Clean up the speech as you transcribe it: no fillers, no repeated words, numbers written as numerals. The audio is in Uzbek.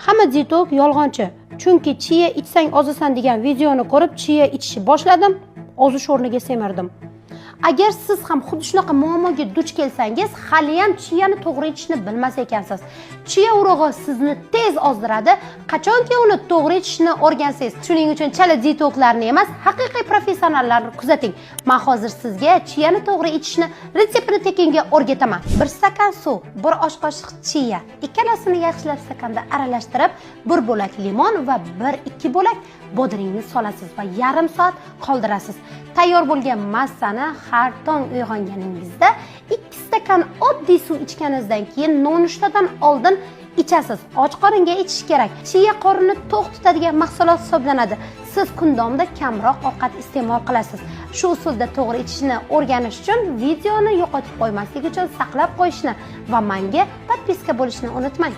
Hamma dietolog yolg'onchi. Chunki chiya ichsang ozasan degan videoni ko'rib chiya ichishni boshladim, ozish o'rniga semirdim. Agar siz ham xuddi shunaqa muammoga duch kelsangiz, haliyam chiyani to'g'ri ichishni bilmas ekansiz. Chiya urug'i sizni tez ozdiradi, qachonki uni to'g'ri ichishni o'rgansangiz. Shuning uchun chala dietologlarni emas, haqiqiy professionallarni kuzating. Men hozir sizga chiyani to'g'ri ichishni retseptini tekinga o'rgataman. 1 stakan suv, 1 osh qoshiq chiya, ikkalasini yaxshilab stakanda aralashtirib, 1 bo'lak limon va 1-2 bo'lak bodringni solasiz va yarim soat qoldirasiz. Tayyor bo'lgan massani har tong uyg'onganingizda 2 stakan oddiy suv ichganingizdan keyin nonushtadan oldin ichasiz. Och qoringa ichish kerak. Chiya qorinni to'q tutadigan mahsulot hisoblanadi. Siz kun davomida kamroq ovqat iste'mol qilasiz. Shu usulda to'g'ri ichishni o'rganish uchun videoni yo'qotib qo'ymaslik uchun saqlab qo'yishni va menga подписка bo'lishni unutmang.